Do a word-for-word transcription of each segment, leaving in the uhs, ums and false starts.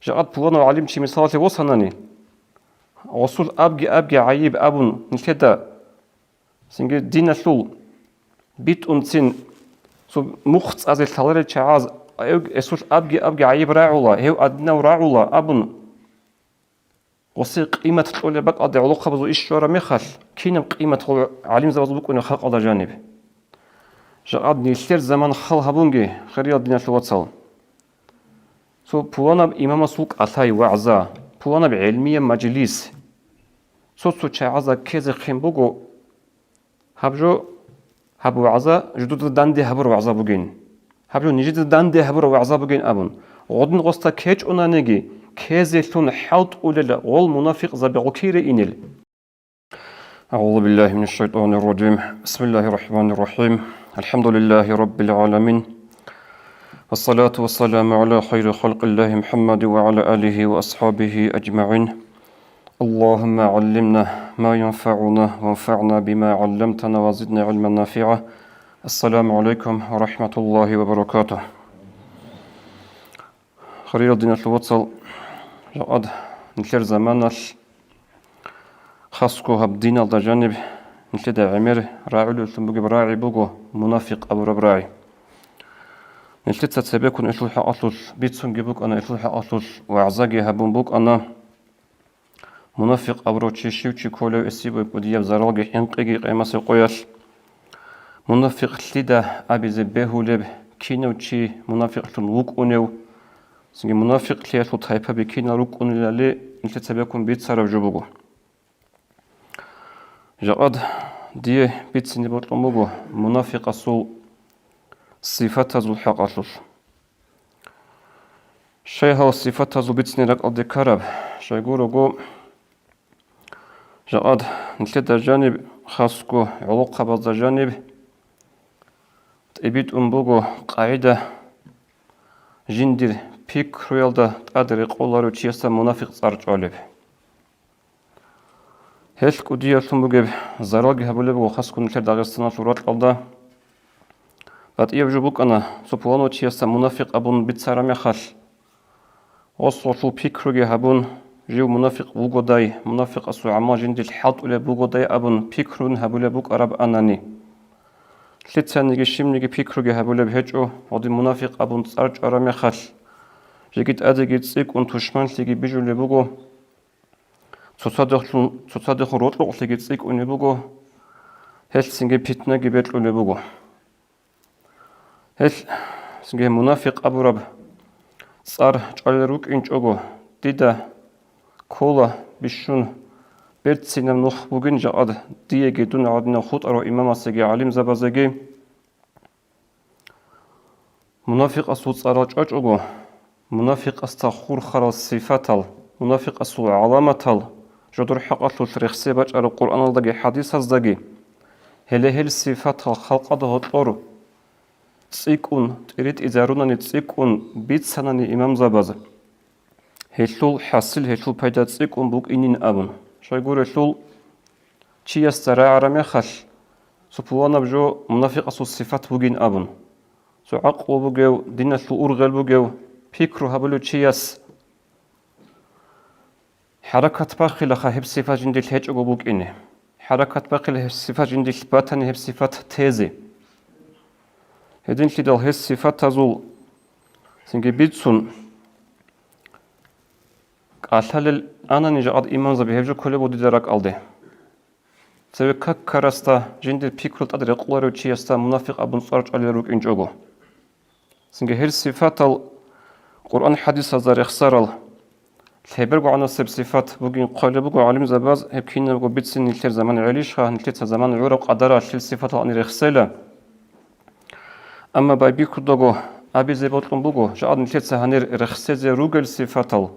Жакъа пуланав гӀалимчи мисалалъе восанани, гъосул абги-абги гӀайиб абун нилъеда, цинги диналъул битӀунцин цо мухъ цӀазе лъаларел чагӀаз, гьев гьесулъ абги-абги гӀайиб рагӀула, гьев адинав рагӀула абун, гъосе къимат кьолеб бакӀалде гӀолохъабазул иш щвараб мехалъ, кинаб къимат гъол гӀалимзабазул букӀунеб халкъалда жаниб? Жакъа нилъер заман хал гьабунги, хириял диналъул вацал. Цо пуланаб имамасул кӀалъай вагӀза, пуланаб гӀелмияб мажлис. Цо-цо чагӀазда ккезехъин буго, гьаб жо, гьаб вагӀза жидеда данде гьабураб вагӀза бугин. Гьаб жо нижеда данде гьабураб вагӀза бугин абун, гъодин гъосда ккечӀонаниги, ккезелъун хӀалтӀулел гъол мунафикъзаби гъокире инел. أعوذ بالله من الشيطان الرجيم. بسم الله الرحمن الرحيم. الحمد لله رب العالمين. والصلاة والسلام على خير خلق الله محمد وعلى آله وأصحابه أجمعين. اللهم علمنا ما ينفعنا وانفعنا بما علمتنا وزدنا علما نافعا. السلام عليكم ورحمة الله وبركاته. Хириял диналъул вацал, жакъа нилъер заманалъ хасго гьаб диналда жаниб нилъеда гӀемер рагӀулевлъун бугеб рагӀи буго мунафикъ абураб рагӀи. Нилъеца цебеккун гьелъул хӀакъалъулъ бицунги букӀана, гьелъул хӀакъалъулъ вагӀзаги гьабун букӀана. Мунафикъ абурав чи щив чи кколев, гьесие кӀудияб заралги хӀинкъиги къиямасеб къоялъ. Мунафикълъида абизе бегьулеб, кинав чи мунафикълъун вукӀунев, цинги мунафикълъиялъул тайпаби кинал рукӀунелали нилъеца цебеккун бицараб жо буго. Жакъа дие бицине бокьун буго мунафикъасул сифатазул хӀакъалъулъ. Щай гьал сифатазул бицине ракӀалде ккараб? Щайгурого, жакъа нилъеда жаниб, хасго гӀолохъабазда жаниб тӀибитӀун буго къагӀида: жиндир пикруялда тӀад рекъоларев чиясда мунафикъ цӀар чӀвалеб. Гьелъ кӀудияблъун бугеб заралги гьабулеб буго хасго нилъер Дагъистаналъул ракьалда. БатӀияб жо букӀана, цо пуланав чиясда мунафикъ абун бицараб мехалъ, гъос гъолъул пикруги гьабун, жив мунафикъ вугодай, мунафикъасул гӀамал жиндилъ хӀалтӀулеб бугодай абун пикрун гьабулеб букӀараб анани. Лъицаниги щибниги пикруги гьабулеб гьечӀо, гъодин мунафикъ абун цӀар чӀвараб мехалъ, жеги тӀадеги цӀикӀкӀун тушманлъиги бижулеб буго. Цоцадехун, цоцадехун рокьукълъиги цӀикӀкӀунеб буго, гьелъ цинги питнаги бекьулеб буго. Гьелъ цинги мунафикъ абураб цӀар чӀвалел рукӀинчӀого, дида ккола бищун берцинаб нух бугин жакъа диеги дун гӀадинав хутӀарав имамасеги гӀалимзабазеги. Мунафикъасул цӀар чӀвачӀого, мунафикъасда хурхарал сифатал, мунафикъасул гӀаламатал жодор хӀакъалъулъ рехсе бачӀараб Къуръаналдаги хӀадисаздаги, гьеле гьел сифатал халкъалда гьоркьор цӀикӀкӀун, тӀиритӀизарунани цӀикӀкӀун бицанани имамзабаз, гьелъул хӀасил, гьелъул пайда цӀикӀкӀун букӀинин абун. Щайгурелъул, чиясда рагӀараб мехалъ, цо пуланаб жо мунафикъасул сифат бугин абун, цо гӀакълу бугев, диналъул ургъел бугев, пикру гьабулев чияс хӀаракат бахилаха гьеб сифат жиндилъ гьечӀого букӀине. ХӀаракат бахила гьеб сифат жиндилъ батани гьеб сифат тезе. Гьединлъидал гьес сифатазул цинги бицун кӀалъалел анани жакъа имамзаби гьеб жо кколеб буго дида ракӀалде. Цеве как-карасда жиндир пикру тӀад рекъоларев чиясда мунафикъ абун цӀар чӀвалел рукӀинчӀого. Цинги гьел сифатал Къуръан-хӀадисазда рехсарал лъебергогӀанасеб сифат бугин хъвалеб буго гӀалимзабаз, гьеб кинабго бицин нилъер заман гӀелищха, нилъеца заман гӀураб къадаралъ гьел сифатал гьанир рехсела. Амма байбихьудаго абизе бокьун буго, жакъа нилъеца гьанир рехсезе ругел сифатал,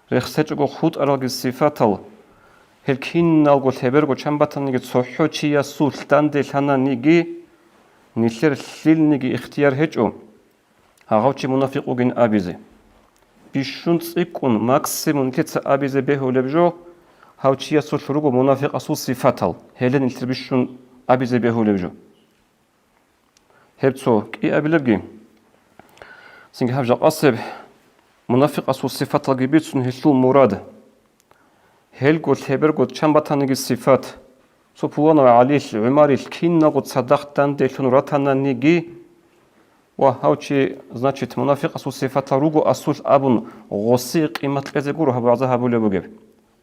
рехсечӀого хутӀаралги сифатал, гьел киналго лъеберго чан батаниги цохӀо чиясулъ данделъананиги, нилъер лъилниги ихтияр гьечӀо гьагъав чи мунафикъ вугин абизе. Бищун цӀикӀкӀун максимум нилъеца абизе бегьулеб жо, гьав чиясулъ руго мунафикъасул сифатал, гьеле нилъер бищун абизе бегьулеб жо. Гьеб цо кӀиабилебги. Цинги гьаб жакъасеб Мунафикъасул сифаталги бицун гьелъул мурад. Гьелго лъеберго чан батаниги сифат. Цо пуланав ГӀалилъ, ГӀумарилъ киналго цадахъ данделъун ратананиги, ва гьав чи, значит, мунафикъасул сифатал руго асулъ абун гъосие къимат кьезе гуро гьаб вагӀза гьабулеб бугеб.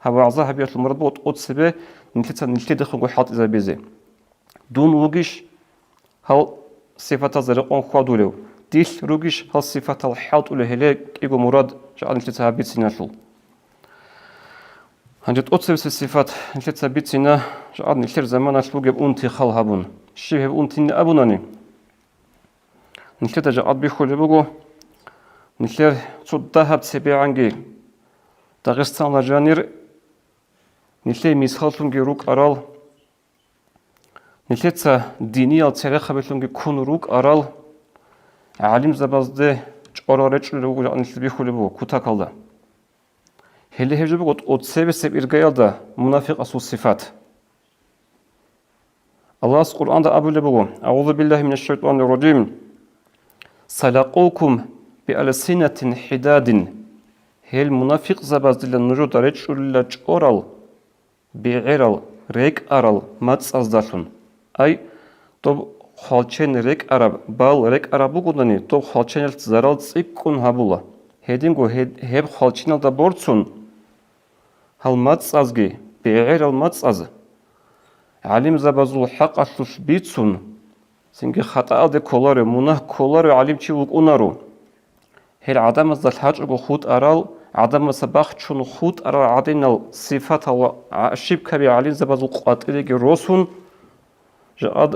Гьаб вагӀза гьабиялъул мурад буго тӀоцебе нилъеца нилъедехунго хӀалтӀизабизе. Дун вугищ гьал сифатазда рекъон хьвадулев? Дилъ ругищ гьал сифатал хӀалтӀулев? Гьеле кӀиго мурад жакъа нилъеца гьаб бициналъул. Гьанже тӀоцебесеб сифат нилъеца бицина, жакъа нилъер заманалъ бугеб унти хал гьабун. Щиб гьеб унтини абунани? Нилъеда жакъа бихьулеб буго, нилъер цо дагьаб цебегӀанги Дагъистаналда жанир нилъее мисаллъунги рукӀарал, нилъеца диниял церехъабилъунги ккун рукӀарал гӀалимзабазде чӀорал речӀчӀулел руго жакъа нилъ бихьулеб буго кутакалда. Гьеле гьеб жо буго тӀоцебесеб иргаялда мунафикъасул сифат. Аллагьас Къуръанда абулеб буго: «АгӀузу биллагьи минаш шайтӀанир ражим. Салакъукум биалсинатин хӀидадин». Гьел мунафикъзабаздила нужеда речӀчӀулила чӀорал бегӀерал, рекӀарал мацӀаздалъун. Ай, доб хвалчен рекӀараб, бал рекӀараб бугони, доб хвалченалъ зарал цӀикӀкӀун гьабула. Гьединго гьед-, гьеб хвалченалда борцун гьал мацӀазги, бегӀерал мацӀаз, гӀалимзабазул хӀакъалъулъ бицун, цинги хатӀаалде кколарев, мунагь кколарев гӀалимчи вукӀунаро. Гьел гӀадамазда лъачӀого хутӀарал, гӀадамазда бахчун хутӀарал гӀадинал сифатал ва гӀа-, щиб ккаби гӀалимзабазул къватӀиреги росун, жакъад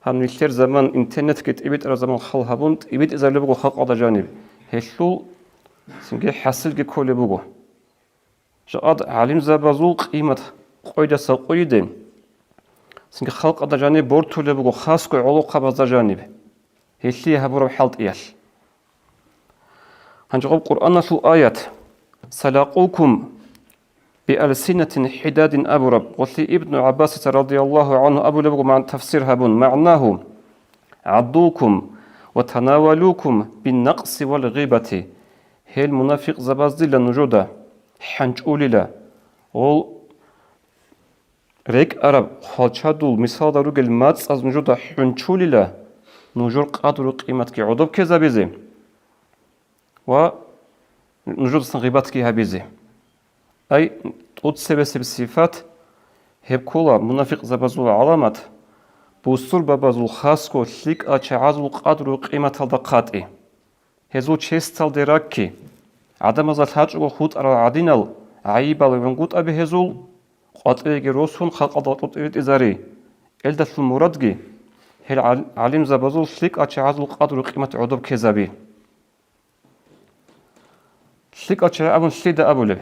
гьаб нилъер заман, интернетги тӀибитӀараб заман хал гьабун, тӀибитӀизабулеб буго халкъалда жаниб. Гьелъул цинги хӀасилги кколеб буго. Жакъад гӀалимзабазул къимат къойдаса къойде, цинги халкъалда жаниб бортулеб буго, хасго гӀолохъабазда жаниб, гьелъие гьабураб хӀалтӀиялъ. Гьанже гъаб Къуръаналъул аят, «Салакъукум биалсинатин хӀидадин» абураб, гъолъи Ибну ГӀаббасица радияллагьу гӀангьу абулеб буго ман-, тафсир гьабун, магӀнагьу, «ГӀаддукум ва танавалукум биннакъси вал гъибати». Гьел мунафикъзабаздила нужеда хӀанчӀулила, гъол рекӀараб хвалчадул мисалда ругел мацӀаз нужеда хӀунчулила, нужер къадру-къиматги гӀодоб ккезабизе ва нужедасан гъибатги гьабизе. Ай, тӀоцебесеб сифат гьеб ккола мунафикъзабазул гӀаламат, бусурбабазул хасго лъикӀал чагӀазул къадру-къиматалда хъатӀи. Гьезул честалде ракки, гӀадамазда лъачӀого хутӀарал гӀадинал гӀайибал гӀунгутӀаби гьезул, къватӀиреги росун халкъалда тӀутӀи-, тӀутӀизари. Элдалъул мурадги гьел гӀал-, гӀалимзабазул лъикӀал чагӀазул къадру-къимат гӀодоб ккезаби. ЛъикӀал чагӀи абун лъида абулеб?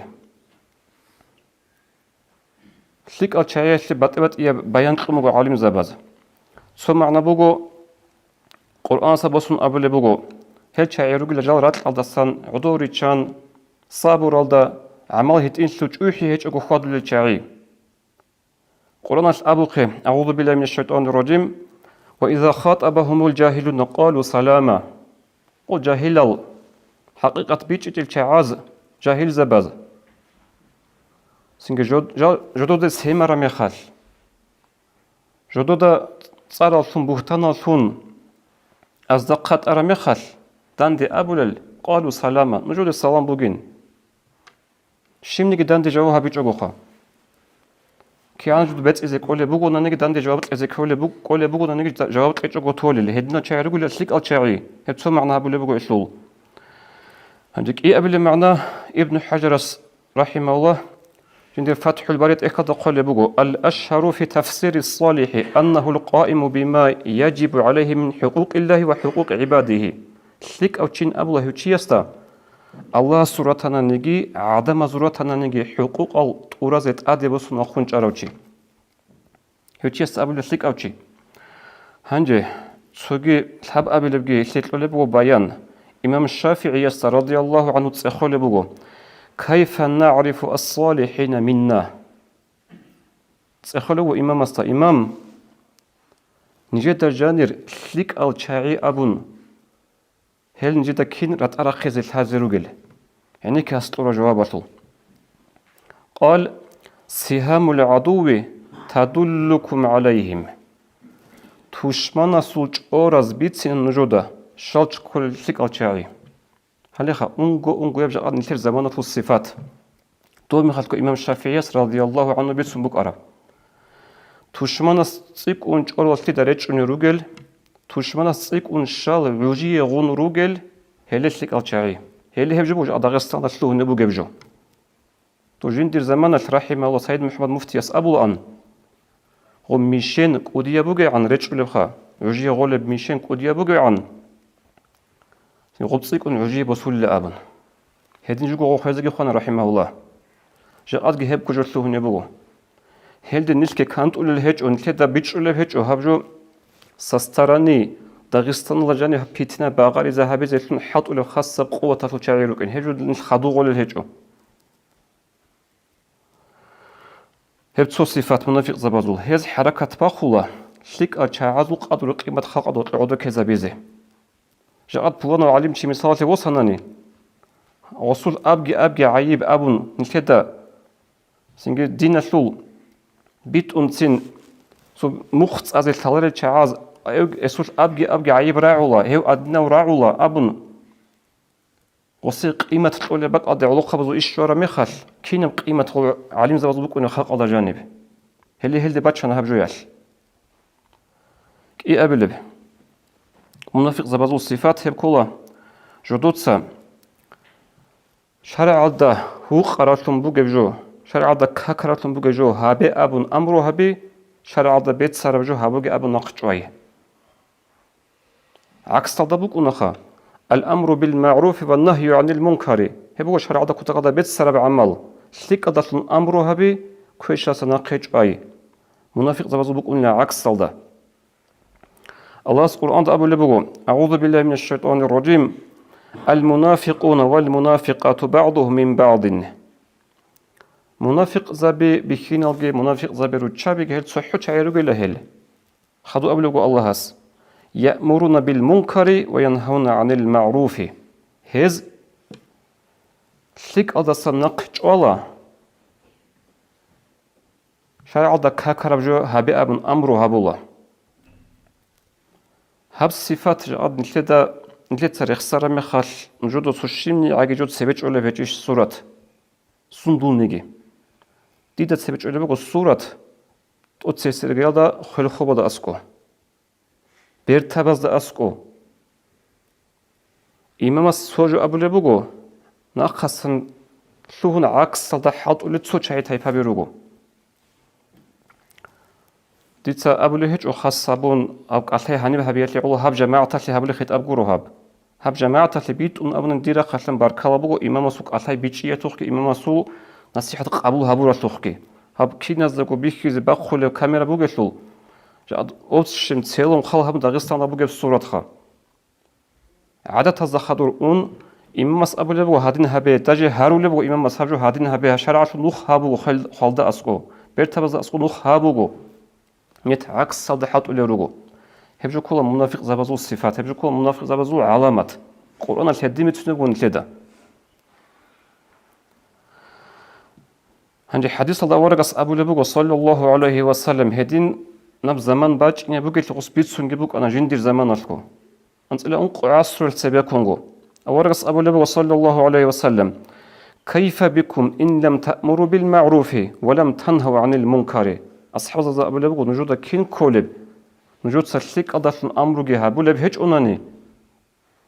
ЛъикӀал чагӀиялъе батӀи-батӀияб баян кьун буго гӀалимзабаз. Цо магӀна буго, Къуръанаса босун абулеб буго, гьел чагӀи ругила жал ракьалдасан гӀодов риччан, сабуралда, гӀамал гьитӀинлъул чӀухӀи гьечӀого хьвадулел чагӀи. Къуръаналъ абухъе, «АгӀузу биллагьи минаш шайтӀанир ражим, ва иза хатӀабагьумул жагьилуна къалу салама». Къо жагьилал, хӀакъикъат бичӀчӀичӀел чагӀаз, жагьилзабаз. Цинги жод-, жа-, жододе семара мехалъ, жодода цӀараллъун, бугьтаналлъун азда хъатӀара мехалъ, данде абулел, къалу салама, нужеде салам бугин. Щибниги данде жаваб гьабичӀогоха. КигӀан жуд бецӀизе кӀолеб бугонаниги, данде жаваб кьезе кколеб буг-, кӀолеб бугонаниги, жа-, жаваб кьечӀого толел. Гьединал чагӀи ругила лъикӀал чагӀи. Гьеб цо магӀна гьабулеб буго гьелъул. Гьанже кӀиабилеб магӀна Ибн ХӀажарас, рахӀимагьуллагь, жиндир ФатхӀул Бари тӀехьалда хъвалеб буго: «Ал-ашгьару фи тафсири салихӀи аннагьул къаиму бима яжибу гӀалайгьи мин хӀукъукъиллагьи ва хӀукъукъи гӀибадигьи». ЛъикӀав чин абула гьев чиясда, Аллагьасул ратананиги, гӀадамазул ратананиги хӀукъукъал тӀуразе тӀаде босун вахъун чӀарав чи. Гьев чиясда абулеб лъикӀав чи. Гьанже цоги лъабабилебги лъикӀлъулеб буго баян. Имам ШафигӀиясда радияллагьу гӀангьу цӀехолеб буго: «Кайфа нагӀрифу ас-салихӀина минна?» ЦӀехолев ву имамасда: «Имам, нижеда жанир лъикӀал чагӀи абун, гьел нижеда кин ратӀа рахъизе лъазе ругел?» Гьенекке гьас кьураб жавабалъул. Къал: «Сигьамул гӀадуви тадуллукум гӀалайгьим». Тушманасул чӀораз бицина нужеда щал кколел лъикӀал чагӀи. Гьалеха, унго-унгояб жакъа нилъер заманалъул сифат. Доб мехалъго имам ШафигӀияс радияллагьу гӀангьу бицун букӀараб: тушманас цӀикӀкӀун чӀораллъида речӀчӀунел ругел, тушманас цӀикӀкӀун щал гӀужие гъун ругел, гьеле лъикӀал чагӀи. Гьеле гьеб жо буго жакъа Дагъистанда лъугьунеб бугеб жо. Доб жиндир заманалъ, рахӀимагьуллагь, Сайид МухӀаммад муфтияс абулаан: «Гъо мишен кӀудияб бугегӀан речӀчӀулебха, гӀужие гъолеб мишен кӀудияб бугегӀан, гъоб цӀикӀкӀун гӀужие босулила», – абун. Гьедин жуго гъо хвезеги хвана, рахӀимагьуллагь. Жакъадги гьеб кужо лъугьунеб буго. Гьелде нилъги кантӀулел гьечӀо, нилъеда бичӀчӀулеб гьечӀо гьаб жо со стороны Дагъистаналда жаниб питна багъаризе гьабизелъун хӀалтӀулеб хасаб къуваталъул чагӀи рукӀин, гьеб жо нилъ хадув гъолел гьечӀо. Гьеб цо сифат мунафикъзабазул. Гьез хӀаракат бахула лъикӀал чагӀазул къадру-къимат халкъалда гьоркье гӀодор ккезабизе. Жакъа пуланав гӀалимчи мисалалъе восанани, гъосул абги-абги гӀайиб абун нилъеда, цинги диналъул битӀунцин цо мухъ цӀазе лъаларел чагӀаз, гьев гьесулъ абги-абги гӀайиб рагӀула, гьев адинав рагӀула абун, гъосе къимат кьолеб бакӀалде гӀолохъабазул иш щвараб мехалъ, кинаб къимат гъол гӀалимзабазул букӀунеб халкъалда жаниб? Гьеле гьелде бачана гьаб жоялъ. КӀиабилеб, мунафикъзабазул сифат гьеб ккола: жодоца шаргӀалда гьукъаралъун бугеб жо, шаргӀалда какаралъун бугеб жо гьабе абун амру гьаби, шаргӀалда беццараб жо гьабуге абун нахъчӀвай. ГӀаксалда букӀунаха: «Ал-амру бил-магӀруфи ва нагью гӀанил мункари». Гьеб буго шаргӀалда кутакалда беццараб гӀамал: лъикӀалдалъун амру гьаби, квешалъа нахъе чӀвай. Мунафикъзабазул букӀунила гӀаксалда. Аллагьас Къуръанда абулеб буго: «АгӀузу биллагьи минаш шайтӀанир ражим. Ал-мунафикъуна вал-мунафикъату багӀдугьум мин багӀдин». Мунафикъзаби бихьиналги, мунафикъзаби руччабиги гьел цохӀо чагӀи ругела гьел. Хадув абулеб буго Аллагьас: «Яъмуруна бил мункари ва янгьавна гӀанил магӀруфи». Гьез лъикӀалдаса нахъ чӀвала, шаргӀалда какараб жо гьабе абун амру гьабула. Гьаб сифат жакъа нилъеда, нилъеца рехсараб мехалъ, нужеда цо щибниги гӀаги жо цебе чӀолеб гьечӀищ сурат? Сундулниги. Дида цебе чӀолеб буго сурат тӀоцебесеб иргаялда хвел-хобалда аскӀо, бертабазда аскӀо. Имамас цо жо абулеб буго, нахъасан лъугьун гӀаксалда хӀалтӀулел цо чагӀи-тайпаби руго. Дица абулеб гьечӀо хас гьабун, гьаб кӀалъай гьаниб гьабиялъе гӀоло гьаб жамагӀаталъе гьабулеб хитӀаб гуро гьаб. Гьаб жамагӀаталъе битӀун абуни дир рахъалъан баркала буго имамасул кӀалъай бичӀчӀиялъухъги, имамасул насихӀат къабул гьабуралъухъги. Гьаб киназдаго бихьизе бахъулеб камера бугелъул, жа-, общем целом хал гьаб Дагъистанда бугеб суратха. ГӀадатазда хадур ун, имамас абулеб буго гьадин гьабе, даже гьарулеб буго имамас гьаб жо гьадин гьабе, шаргӀалъул нух гьаб буго хвел-, хвалда аскӀо, бертабазда аскӀо нух гьаб буго. Нет, гӀаксалда хӀалтӀулел руго. Гьеб жо ккола мунафикъзабазул сифат, гьеб жо ккола мунафикъзабазул гӀаламат. Къуръаналъ гьедин бицунеб буго нилъеда. Гьанже хӀадисалда аварагас абулеб буго, саллаллагьу гӀалайгьи ва саллам, гьединаб заман бачӀине бугелъул гъус бицунги букӀана жиндир заманалъго, анцӀила ункъо гӀасрулъ цебеккунго. Аварагас абулеб буго, саллаллагьу гӀалайгьи ва саллам: «Кайфа бикум ин лам таъмуру бил магӀруфи ва лам тангьав гӀанил мункари?» АсхӀабзабазда абулеб буго, нужеда кин кколеб, нужеца лъикӀалдалъун амруги гьабулеб гьечӀонани,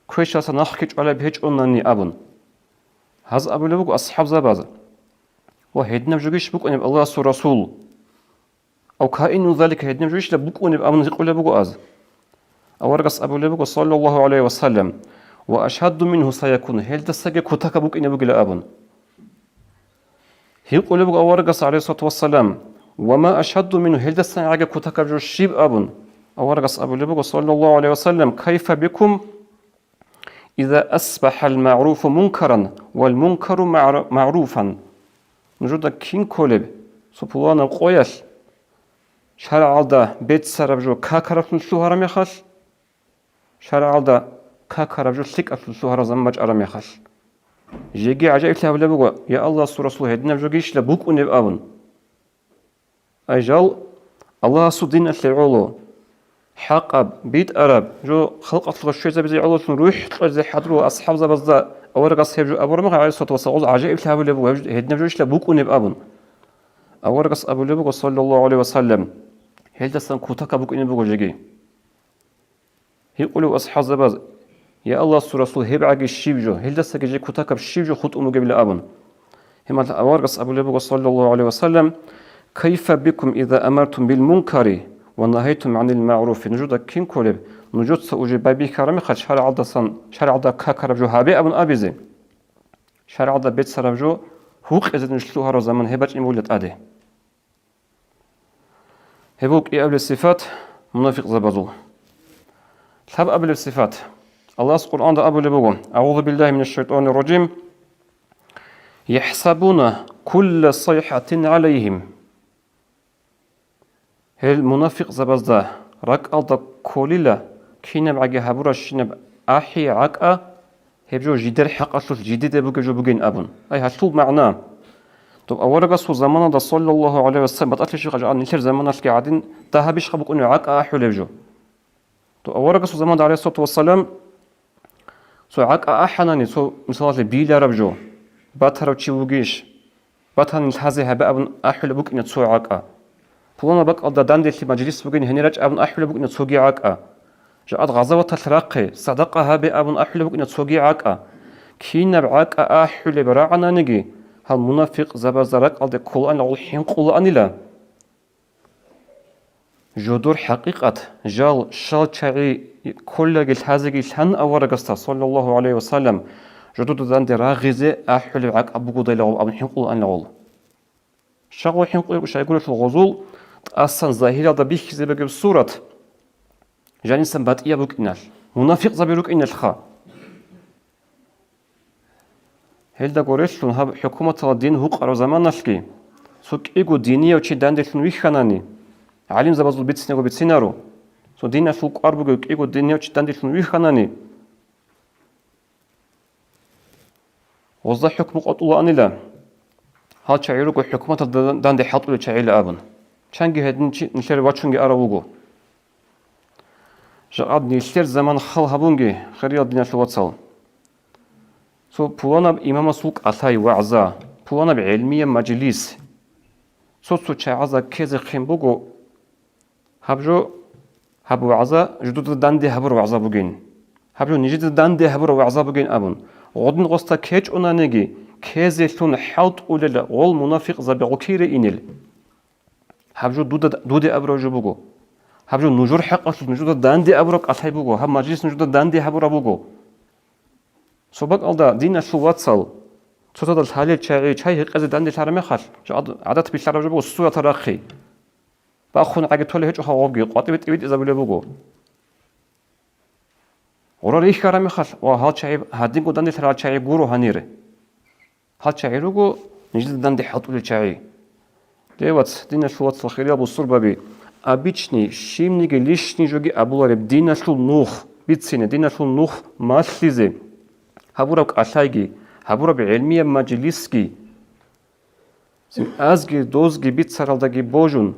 квешалъа нахъги чӀвалеб гьечӀонани абун. Гьаз абулеб буго асхӀабзабаз: «Ва гьединаб жогищ букӀунеб Аллагьасул Расул? Ав каину залика, гьединаб жогищ букӀунеб?» абун гьикъулеб буго аз. Аварагас абулеб буго, саллаллагьу гӀалайгьи ва саллам: «Ва ашадду мингьу саякун, гьелдасаги кутакаб букӀине бугила», абун. Гьикъулеб буго аварагас, гӀалайгьиссалату вассалам: «Ва ма ашадду мингьу, гьелдасан гӀаги кутакаб жо щиб?» абун. Аварагас абулеб буго, саллаллагьу гӀалайгьи ва саллам: «Кайфа бикум иза асбахӀал магӀруфу мункаран вал мункару магӀру-, магӀруфан?» Нужеда кин кколеб, цо пуланаб къоялъ шаргӀалда беццараб жо какаралъун лъугьараб мехалъ, шаргӀалда какараб жо лъикӀалъун лъугьараб заман бачӀараб мехалъ. Жеги гӀажаиблъи гьабулеб буго: «Я Аллагьасул Расул, гьединаб жогищила букӀунеб?» – абун. Ай жал, Аллагьасул диналъе гӀоло, хӀакъаб, битӀараб жо халкъалъулъ щвезабизе гӀололъун рухӀ кьезе хӀадурал асхӀабзабазда аварагас гьеб жо абураб мехалъ, гӀалайгьиссалату вассалам, гьединаб жогищила букӀунеб абун. Аварагас абулеб буго, гьединаб жо-, гьединаб жогищила букӀунеб абун. Аварагас абулеб буго, саллаллагьу гӀалайгьи ва саллам, гьелдасан кутакаб букӀине буго жеги. Гьикъулев асхӀабзабаз: «Я Аллагьасул Расул, гьеб гӀаги щиб жо? Гьелдасаги жеги кутакаб щиб жо хутӀун бугебила?» – абун. Гьебмехалъ аварагас абулеб буго, саллаллагьу гӀалайгьи ва саллам: «Кайфа бикум иза амартум бил мункари ва нагьайтум гӀанил магӀруфи?» Нужеда кин кколеб, нужеца уже байбихьараб мехалъ шаргӀалдасан, шаргӀалда какараб жо гьабе абун абизе? ШаргӀалда бецараб жо гьукъизе нуж лъугьараб заман гьеб бачӀин бугила тӀаде. Гьеб буго кӀиабилеб сипат мунафикъзабазул. Лъабабилеб сипат. Аллагьас Къуръанда абулеб буго: «АгӀузу биллагьи минаш шайтӀанир ражим. ЯхӀсабуна кулла сайхӀатин гӀалайгьим». Гьел мунафикъзабазда ракӀалда кколила, кинаб гӀаги гьабуращинаб ахӀи гӀакӀа, гьеб жо жидер хӀакъалъулъ жидеде бугеб жо бугин абун. Ай гьалъул магӀна. Доб аварагасул заманалда, саллаллагьу гӀалайгьи ва саллам, батӀалъи щихъа жагьан нилъер заманалъги гӀадин дагьабищха букӀунеб гӀакӀа ахӀулеб жо? Доб аварагасул заманалда, гӀалайгьиссалату вассалам, цо гӀакӀа ахӀанани, цо, мисалалъе, бийлараб жо, батарав чи вугищ? Батани лъазе гьабе абун ахӀулеб букӀина цо гӀакӀа. Пуланаб бакӀалда данделъи мажлис бугин, гьенир рачӀа абун ахӀулеб букӀина цоги гӀакӀа. Жакъад гъазаваталъ рахъе, садакъа гьабе абун ахӀулеб букӀина цоги гӀакӀа. Кинаб гӀакӀа ахӀулеб рагӀананиги, гьал мунафикъзабазда ракӀалде кколаанила гъол хӀинкъулаанила. Жодор хӀакъикъат, жал, щал чагӀи кколаги лъазеги лъан аварагасда, саллаллагьу гӀалайгьи ва саллам, жодода данде рагъизе ахӀулеб гӀакӀаб бугодайила гъол абун хӀинкъулаанила гъол. Щай гъол хӀинкъулеб? Щайгурелъул гъозул тӀасан загьиралда бихьизе бугеб сурат жанисан батӀияб букӀиналъ, мунафикъзаби рукӀиналъха. Гьелда гурелъул гьаб хӀукуматалда дин гьукъараб заманалъги цо кӀиго динияв чи данделъун вихьанани, гӀалимзабазул бицинего бицинаро, цо диналъул кӀвар бугев кӀиго динияв чи данделъун вихьанани, гъозда хӀукму къотӀулаанила, гьал чагӀи руго хӀукуматалда данде хӀалтӀулел чагӀила абун. Чанги гьедин чи нилъер вачунги арав вуго. Жакъад нилъер заман хал гьабунги, хириял диналъул вацал. Цо пуланаб имамасул кӀалъай вагӀза, пуланаб гӀелмияб мажлис, цо-цо чагӀазда ккезе хъен буго, гьаб жо, гьаб вагӀза жудуда данде гьабураб вагӀза бугин, гьаб жо нижеда данде гьабураб вагӀза бугин абун, гъодин гъосда ккечӀонаниги, ккезелъун хӀалтӀулел гъол мунафикъзаби гъукире инел. Гьаб жо дуда, дуде абураб жо буго. Гьаб жо нужер хӀакъалъулъ нужеда данде абураб кӀалъай буго, гьаб мажлис нужеда данде гьабураб буго. Цо бакӀалда диналъул вацал, цоцазда лъалел чагӀи чай гьекъезе данделъараб мехалъ, жо гӀад-, гӀадат билълъараб жо буго, суратал рахъи. Бахун гӀаги толеб гьечӀоха гъобги, къватӀибе тӀибитӀизабулеб буго. Гъура рихьараб мехалъ, ва гьал чагӀи, гьадинго данделъарал чагӀи гуро гьанир. Гьал чагӀи руго нижеда данде хӀалтӀулел чагӀи. Дей вац, диналъул вацал, хириял бусурбаби, обычный, щибниги лишний жоги абулареб диналъул нух бицине, диналъул нух малъизе гьабураб кӀалъайги, гьабураб гӀелмияб мажлисги, азги дозги бицаралдаги божун,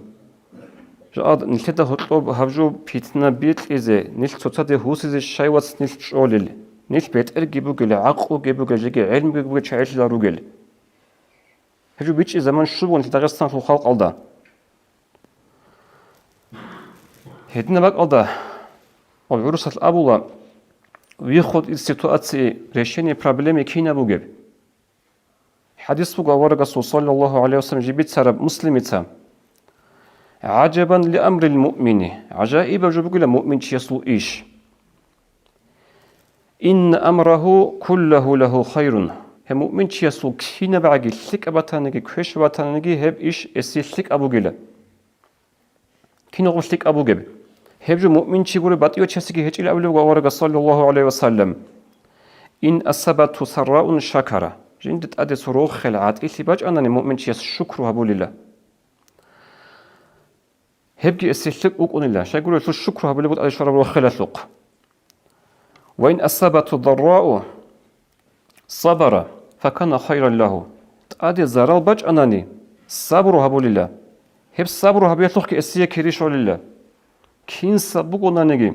жакъад нилъеда гьоркьоб гьаб жо питна бикьизе, нилъ цоцаде гьусизе щай вац нилъ чӀолел, нилъ бетӀерги бугел, гӀакълуги бугел, жеги гӀелмуги бугел чагӀилъила ругел. Гьеб жо бичӀчӀи заман щиб бугони Дагъистаналъул халкъалда. Гьединаб бакӀалда ва гӀурусалъ абула, выход из ситуации, решение проблемы кинаб бугеб? ХӀадис буго аварагасул, саллаллагьу гӀалайгьи ва саллам, жиб бицараб Муслимица: «ГӀажабан ли амрил муъмини», гӀажаибаб жо бугила муъминчиясул иш. «Инна амрагьу куллагьу лагьу хайрун». Гьеб муъминчиясул кинабгӀаги лъикӀаб батаниги, квеш батаниги, гьеб иш гьесие лъикӀаб бугила. Киналго лъикӀаб бугеб? Гьеб жо муъминчи гуреб батӀияв чиясеги гьечӀила абулеб буго аварагас, саллаллагьу гӀалайгьи ва саллам: «Ин асабатгьу сарраун шакара». Жинда тӀаде цо рохел гӀатӀилъи бачӀанани, муъминчияс шукру гьабулила. Гьебги эсилъи букӀунила, щайгурелъул шукру гьабулеб бутӀа ишараб рохелалъухъ. «Ва ин асабатгьу даррау сабара». факана хайран лагьу. ТӀаде зарал бачӀанани, сабру гьабулила. Гьеб сабру гьабиялъухъги эсие кири щолила. Кинса бугонаниги,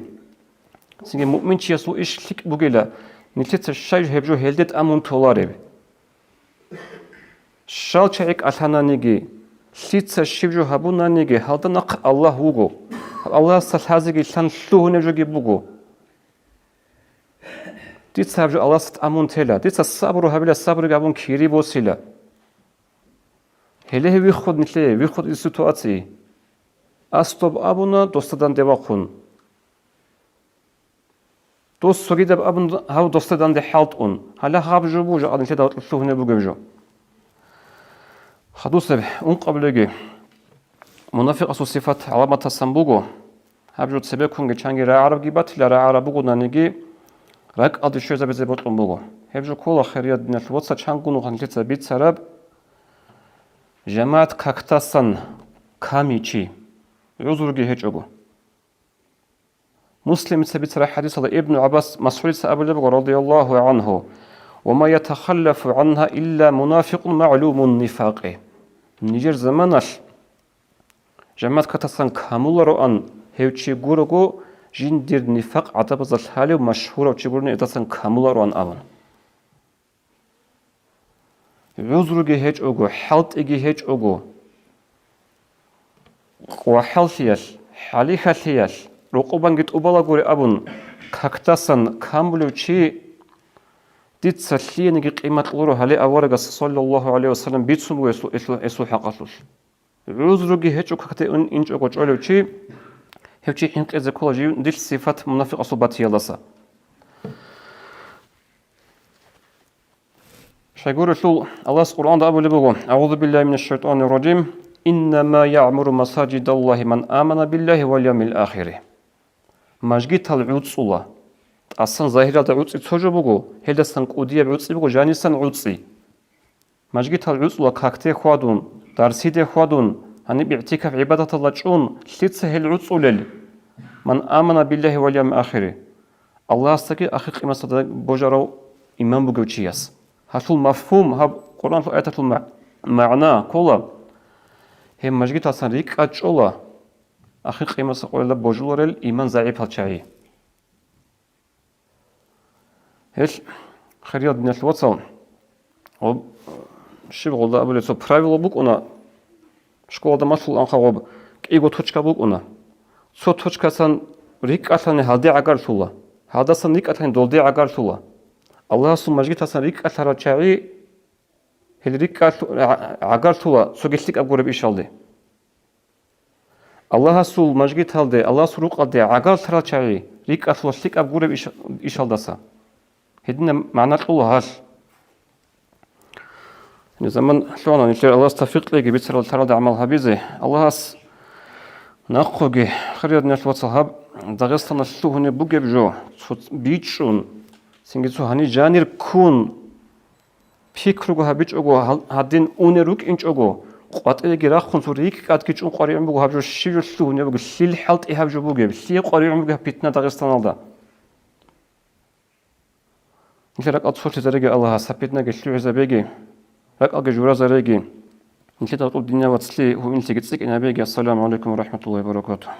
цинги муъминчиясул иш лъикӀ бугила, нилъеца щай гьеб жо гьелде тӀамун толареб. Щал чагӀи кӀалъананиги, лъица щиб жо гьабунаниги, гьалда нахъ Аллагь вуго. Аллагьасда лъазеги лъан лъугьунеб жоги буго. Дица гьаб жо Аллагьасда тӀамун тела. Дица сабру гьабила, сабруги гьабун кири босила. Гьеле гьев виххун нилъее, виххун ил ситуации. Ас доб абуна, досда данде вахъун. Дос цогидаб абун, гьав досда данде хӀалтӀун. Гьале гьаб жо буго жакъа нилъеда гьоркьоб лъугьунеб бугеб жо. Хадусеб ункъабилеги мунафикъасул сифат гӀаламатасан буго. Гьаб жо цебеккунги чанги рагӀарабги батила, рагӀараб бугонаниги, ракӀалде щвезабизе бокьун буго. Гьеб жо ккола, хириял диналъул вацал, чангун нилъеца бицараб, жамагӀат кактасан камичи, гӀузруги гьечӀого. Муслимица бицараб хӀадисалда Ибну ГӀаббас, МасгӀудица абулеб буго, радияллагьу гӀангьу: «Ва ма ятахаллафу гӀангьа илла мунафикъун магӀлумун нифакъи». Нижер заманалъ жамагӀат катасан камулароан гьев чи гурого, жиндир нифакъ гӀадабазда лъалев машгьурав чи гурони гьедасан камулароан абун. ГӀузруги гьечӀого, хӀалтӀиги гьечӀого, къвахӀаллъиялъ, хӀалихьалъиялъ, рокъобанги тӀубалагури абун, кактасан камулев чи дица лъиениги къимат кьуро гьале аварагас, саллаллагьу гӀалайгьи вассалам, бицун буго гьесул, гьесул, гьесул хӀакъалъулъ. ГӀузруги гьечӀо какде ун инчӀого чӀолев чи, гьев чи хӀинкъизе ккола жив дилъ сифат мунафикъасул батиялдаса. Щайгурелъул Аллагьас Къуръанда абулеб буго: «АгӀузу биллагьи минаш шайтӀанир ражим. Иннама яъмуру масажидаллагьи ман амана биллагьи вал явмил ахири». Мажгитал гӀуцӀула. ТӀасан загьиралда гӀуцӀи цо жо буго, гьелдасан кӀудияб гӀуцӀи буго жанисан гӀуцӀи. Мажгитал гӀуцӀула какде хьвадун, дарсиде хьвадун, гьаниб игӀтикаф гӀибадаталда чӀун, лъица гьел гӀуцӀулел? Ман амана биллагьи вал явмил ахири. Аллагьасдаги ахир къиматалда божарав иман бугев чияс. Гьалъул мафгьум, гьаб Къуръаналъул аяталъул ма-, магӀна ккола, гьеб мажгиталдасан рикӀкӀад чӀола ахир къиматалда къоялда божуларел иман загӀипал чагӀи. Гьел, хириял диналъул вацал, гъоб-, щиб гъолда абулеб, цо правило букӀуна, школалда малъулеб анхъа гъоб кӀиго точка букӀуна. Цо точкасан рикӀкӀалъани гьалде гӀагарлъула, гьалдасан рикӀкӀалъани долде гӀагарлъула. Аллагьасул мажгиталдасан рикӀкӀалъарал чагӀи гьел рикӀкӀалъу-, гӀа-, гӀагарлъула цоги лъикӀаб гуреб ишалде. Аллагьасул мажгиталде, Аллагьасул рукъалде гӀагарлъарал чагӀи рикӀкӀалъула лъикӀаб гуреб иш-, ишалдаса. Гьединаб магӀна кьула гьалъ. Заман лъугьана, нилъер Аллагьас тавфикъ кьеги бицарал лъаралда гӀамал гьабизе. Аллагьас нахъоги, хириял диналъул вацал, гьаб Дагъистаналъ лъугьунеб бугеб жо цо бичӀчӀун, цинги цо гьаниб жанир ккун, пикруго гьабичӀого, гьал-, гьадин унел рукӀинчӀого, къватӀиреги рахъун, цо рикӀкӀадги чӀун къваригӀун буго гьаб жо щиб жо лъугьунеб буго, лъил хӀалтӀи гьаб жо бугеб, лъие къваригӀун бугеб гьаб питна Дагъистаналда. Нилъер ракӀал цолъизареги Аллагьас, гьаб питнаги лъугӀизабеги, ракӀалги журазареги, нилъеда гьоркьоб диниял вацлъи гьуинлъиги цӀикӀкӀинабеги. Ассаламу гӀалайкум ва рахӀматуллагьи ва баракатугь.